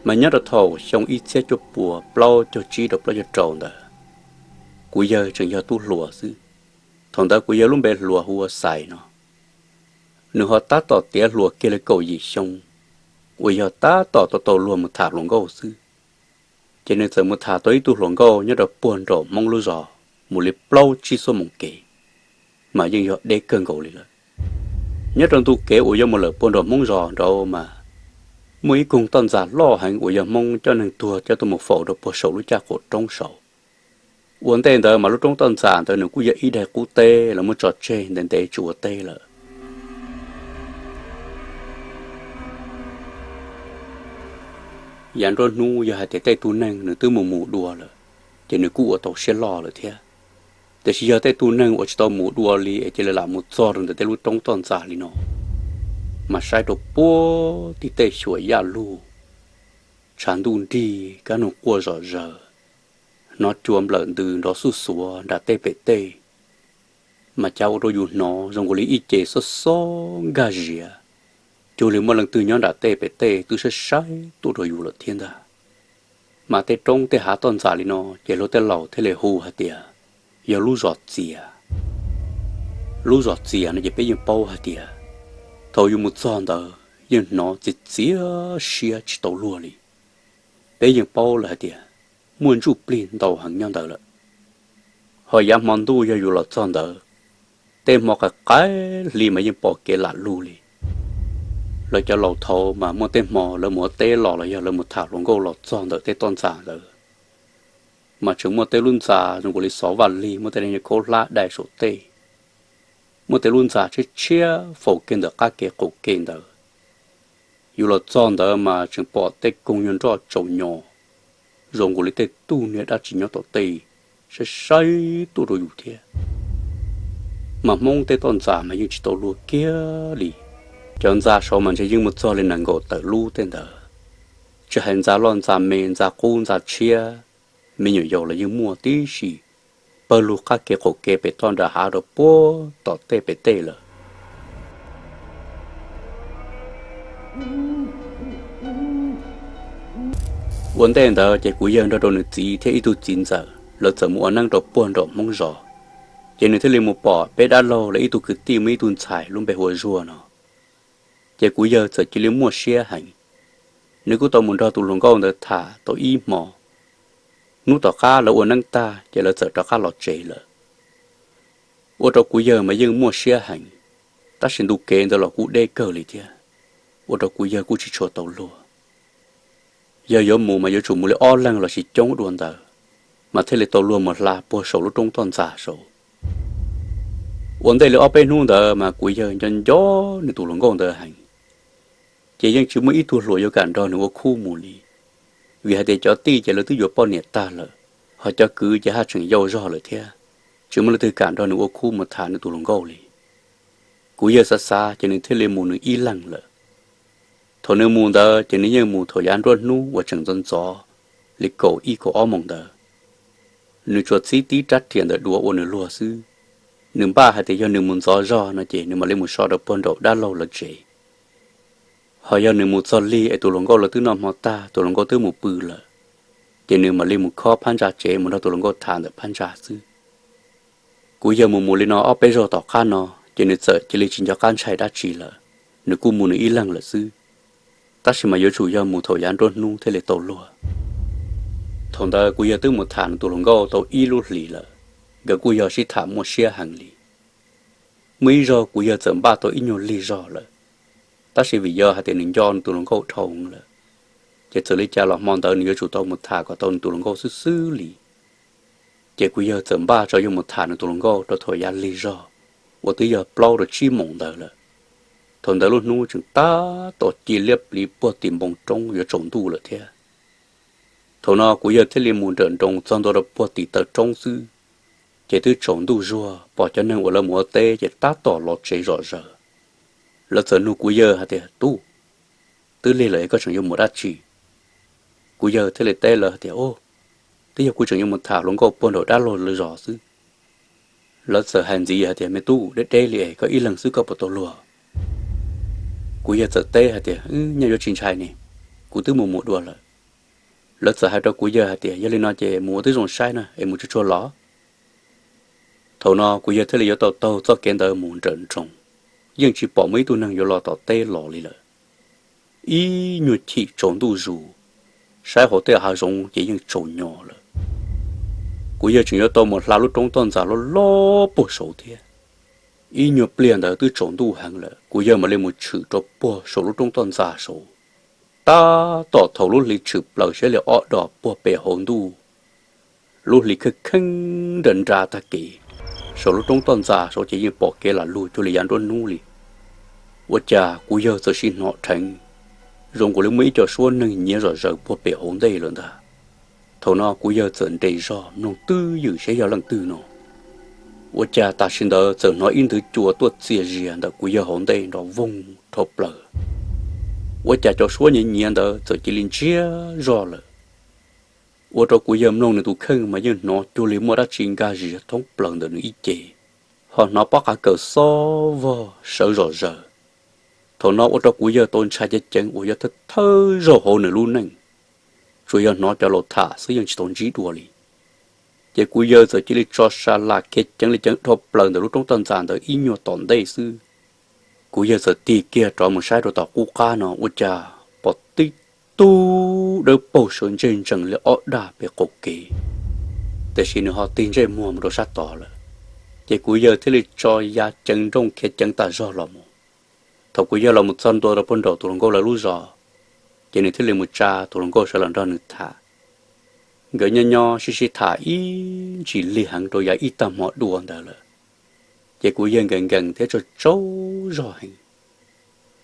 Mas nyob rau thaum xyoo ib txhiab cuaj puas plaub caug tsib rau plaub caug rau ntawd, kuv yawg tseem yog tub hluas xwb. Thaum ntawd kuv yawg lub npe hluas hu ua Xais no. Nws ho tab tom tiav hluas kiag li kaum yim xyoo, uas yog tab tom tau tau luag mus tham hluas nkauj xwb. Ces nws txawm mus tham tau ib tug hluas nkauj nyob rau puag nraum Hmoob lub zos, mus li plaub tsib xuab moos kev, mas yeej yog deb kawg nkaus li lawm. Nyob rau ntu kev uas yuav mus lawm puag nraum Hmoob zos nraud mas muaj ib koog toj ntxas loj heev uas yog Hmoob coj neeg tuag coj tuaj mus faus rau puag saum lub caj qaum roob saud. Ua ntej ntawd mas lub roob toj ntxas ntawd nws kuj yog ib daim qub teb los muab tso tseg ntev ntev tsis ua teb lawm. Yav nruab hnub yog hais tias tej tug neeg nws twb mus mus dua lawm, ces nws kuj ua tau siab loj lawm thiab. Tiam sis yog tej tug neeg uas tsis tau mus dua li es cia li lam mus txog rau ntawm tej lub roob toj ntxas li no, mas saib rau puag tim tej xyuas yaj lug, tshav ntuj nrig, kab noog quaj zom zaws, hnov cua nplawm ntws nrov xuj xuav nram tej pem tej, mas cas ua rau yus hnov zoo nkaus li ib ce xob xob nkag ziav, cuag li muaj leej twg nyob nram tej pem tej twb saib saib tuaj rau yus lawm thiab ntag. Mas tej roob tej hav toj ntxas li no ces luag tej laus thiaj li hu hais tias yog lub zos txias. Lub zos txias no ces peb yeej paub hais tias thaum yus mus txog ntawd yeej hnov txias txias siab tsis tau luag li. Peb yeej paub lawm hais tias muaj ntsuj plig ntau heev nyob ntawd lawm. Ho yav hmo ntuj yog yus los txog ntawd, tej hmo qaim qaim hli mas yeej pom kev lam lug li. Lawv cov laus thaud mas muaj tej hmo lawv mus ua teb los los yog lawv mus tham hluas nkauj los txog ntawm tej toj ntxas ntawd, mas tseem muaj tej lub ntxa zoo nkaus li xov vaj lig, muaj tej niag khaub hlab dai saum tej, muaj tej lub ntxa tshiab tshiab faus kiag ntawm qab kev qaum kev ntawd. Yus los txog ntawd mas tseem pom tej koog nyuag nroj tsaus nyo, zoo nkaus li tej tug niag dab tsi nyob tom tej saib saib tuaj rau yus thiab. Mas Hmoob tej toj ntxas mas yeej tsis tau luag kiag li. Cov ntxa saud mas ntshe yeej muaj txog li nees nkaum tawm lub tej ntawd, tsis hais ntxa loj ntxa me, ntxa qub ntxa tshiab, me nyuam yaus los yeej muaj tib si, pawg lug qab kev qaum kev pem toj nram hav rau puag tom tej pem tej lawm. Ua ntej ntawd ces kuv yawg nrog rau nws txiv thiab ib tug txiv ntxawm lawv txawm mus ua neeb rau puag nraum Hmoob zos. Ces nws thiaj li mus pom peb dab laug lawv ib tug kwv tij muaj ib tug ntxhais lub npe hu ua Zuag no. Ces kuv yawg txawm cia li muaj siab heev. Nws kuj tau mus nrog tus hluas nkauj ntawd tham tau ib hmo. Hnub tom qab lawv ua neeb tag ces lawv txawm rov qab los tsev lawm. Ua rau kuv yawg mas yeej muaj siab heev, tab sis ntu kev ntawd los kuj deb kawg li thiab, ua rau kuv yawg kuj tsis tshua tau luag. Yog yuav mus mas yuav tsum mus li ob leeg los sis coob dua ntawd, mas thiaj li tau luag mus hla puag saum lub roob toj ntxas saud. Ua ntej li ob peb hnub ntawd mas kuv yawg nco nco nws tus hluas nkauj ntawd heev, ces yeej tsis muaj ib tug hluas yuav kam nrog nws ua khub mus li. Vim hais tias cov tij ces lawv twb yuav poj niam tag lawm, ho cov kwv ces haj tseem yau zog lawm thiab, tsis muaj leej twg kam nrog nws ua khub mus tham nws tus hluas nkauj li. Kuv yawg xav xav ces nws thiaj li mus nws ib leeg lawm. Thaum nws mus ntawd ces nws yeej mus thaum yav nruab hnub uas tseem ntxov ntxov li kaum ib kaum ob moos ntawd. Nws tsuas txib tib rab riam ntawm duav ua nws luag xwb. Nws npaj hais tias yog nws mus ntxov zog no ces nws mam li mus so rau puag nraum dab laug lawv tsev. Ho yog nws mus txog lig es tus hluas nkauj lawv twb noj hmo tag, tus hluas nkauj twb mus pw lawm, ces nws mam li mus khob phab ntsa tsev mus nrog tus hluas nkauj tham ntawm phab ntsa xwb. Kuv yawg mus mus li no ob peb zaug tom qab no, ces nws txawm cia li tsis nco qab ntshai dab tsi lawm, nws kuj mus nws ib leeg lawm xwb. Tab sis mas yuav tsum yog mus thaum yav nruab hnub thiaj li tau luag. Thaum ntawd kuv yawg twb mus tham nws tus hluas nkauj tau ib lub hlis lawm, nkawd kuj yog sib tham muaj siab heev li. Muaj ib zaug kuv yawg txawm npaj tau ib nyuag lig zog lawm, tab sis vim yog hais tias nws nco nws tus hluas nkauj dhau lawm, ces txawm li cas los hmo ntawd nws yuav tsum tau mus tham kom tau nws tus hluas nkauj xwb xwb li. Ces kuv yawg txawm npaj tso yuav mus tham nws tus hluas nkauj rau thaum yav lig zog, uas twb yog plaub rau tsib moos ntawd lawm. Thaum ntawd lub hnub tseem tab tom ci liab pliv puag tim npoo roob yuav tsaus ntuj lawm thiab. Thaum no kuv yawg thiaj li mus nrawm nroos txog ntua rau puag tim taw roob xwb, ces twb tsaus ntuj zuag, pom cov neeg uas lawv mus ua teb ces tab tom los tsev zom zaws. Lawv txawm nug kuv yawg hais tias, Tub, twb lig lawm es koj tseem yuav mus dab tsi? Kuv yawg thiaj li teb lawv hais tias, Ub, twb yog kuv tseem yuav mus tham hluas nkauj puag nraum dab laug lawv zos xwb. Lawv txawm hais ntxiv hais tias, Me tub, deb deb li es koj ib leeg xwb koj puas tau luag? Kuv yawg txawm teb hais tias, Wb, nyaj yuav tsis ntshai ne, kuv twb mus mus dua lawm. Lawv txawm hais rau kuv yawg hais tias, Yog li no ces mus ua tib zoo saib na es mus tsuag tsuag los. Thaum no kuv yawg thiaj li yuav tau taug txoj kev ntawd mus nrawm nroos, yeej tsis pom muaj ib tug neeg yuav los tom teb los li lawm. Ib nyuag chim tsaus ntuj zus, saib hauv tej hav zoov ces yeej tsaus nyo lawm. Kuv yawg tseem yuav tau mus hla lub roob toj ntxas loj loj puag saud thiab. Ib nyuag pliag ntawd twb tsaus ntuj heev lawm, kuv yawg mam li mus tshwm rau puag saum lub roob toj ntxas saud. Tab tom thaum lub hli tshwm plaws siab li ob dos puag pem hauv ntuj, lub hli kheej kheej nra nra tag kev, saum lub roob toj ntxas saud ces yeej pom kev lam lug cuag li yav nruab hnub li. Ua cas kuv yawg txawm sim hnov dheev zoo nkaus li muaj ib co suab neeg nyiav zom zaws puag pem hauv ntej lawm ntag. Thaum no kuv yawg txawm nres zog mloog twj ywm saib yog leej twg no. Ua cas tam sim ntawd txawm hnov ib nthwv cua tuaj txias zias ntawm kuv yawg hauv ntej nrov voog dhau plaws. Ua cas cov suab nyiav nyiav ntawd txawm cia li ntsiag zog lawm, ua rau kuv yawg mloog nws tus kheej mas yeej hnov cuag li muaj dab tsi nkag zias thoob plaws ntawm nws ib ce, ho hnov pob qa kawm xob vog sawv zom zaws. Thaum no ua rau kuv yawg tau ntshai ceev ceev uas yog thawj thawj zaug hauv nws lub neej, tsuas yog hnov cov laus tham xwb yeej tsis tau ntsib dua li. Ces kuv yawg txawm cia li tso sa las khiav ceev li ceev dhau plaws ntawm lub roob toj ntxas ntawd ib nyuag tom ntej xwb. Kuv yawg txawm tig kiag rov mus saib rau tom qub qab no ua cas pom tib tug dawb paug sawv ntseg ntsees li ob dag pem qaum kev, tiam sis nws ho tig ntsej muag mus rau sab tod lawm. Ces kuv yawg thiaj li tso ya ceev nrooj khiav ceev tas zog los mus. Thaum kuv yawg los mus txog ntua rau puag nraum tus hluas nkauj lawv lub zos, ces nws thiaj li mus tsa tus hluas nkauj sawv los nrog nws tham. Nkawd nyob nyob sib sib tham ib ntsis lig heev rau yav ib tag hmo dua ntawd lawm. Ces kuv yawg nkees nkees thiab tsaug tsaug zog heev,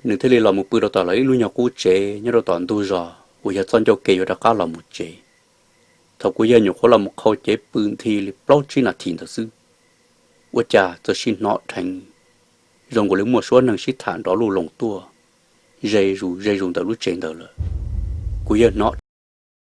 nws thiaj li los mus pw rau tom lawv ib lub nyuag qub tsev nyob rau tom ntug zos uas yog txoj ncauj ke yuav rov qab los mus tsev. Thaum kuv yawg nyuam qhuav los mus qhau cev pw nthi li plaub tsib nas this ntawd xwb, ua cas txawm sim hnov dheev zoo nkaus li muaj suab neeg sib tham nrov luj loos tuaj ze zus ze zus ntawm lub tsev ntawd lawm. Kuv yawg hnov